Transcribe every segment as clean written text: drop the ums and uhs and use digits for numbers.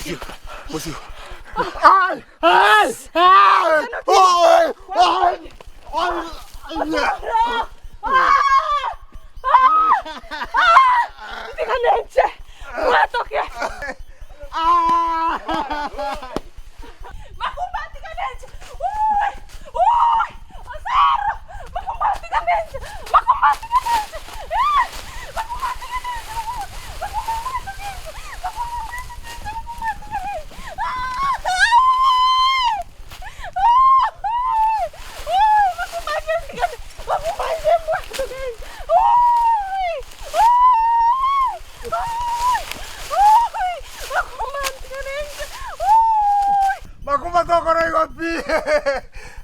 Bosio, bosio. Ai! Ai! Ai! Oi! Oi! Oi! Tiga nenche mwatoke. Makumba tiga nenche. Ui! Ui! Osero! Makumba tiga nenche. Makumba tiga nenche. Eh! Makumba tiga nenche. Makumba mwatoke. Makumba mwatoke. Makumba tiga nenche. Ah! Ui! Ui! Makumba tiga nenche. Makumba mwatoke. Ui! Ui! Ui! Ui! Makumba tiga nenche. Ui! Makumba tokora igo pi!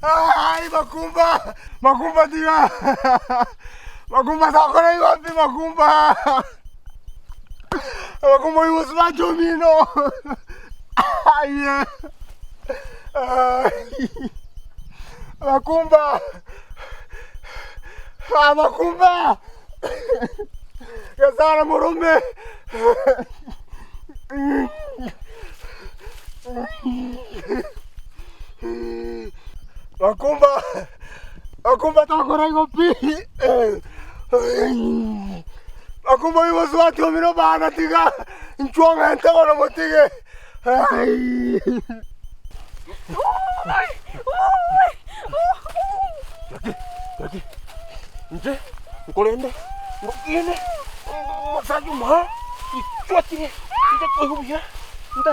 Ai makumba! Makumba tiga! Makumba tokora igo pi makumba! Makumba oyo mosubati omino! Aye! Ai! Makumba! Ah, makumba! Nyasaye morome! Makumba! Makumba tokora igo pi! Makumba oyo mosubati omino bana tiga inchuo ng'ente bono motige! Ai! Ui! Ui! Gaki, gaki, inche nkorende ngokine omosacha omoa, ichwatire, inche koigwa buya, nta.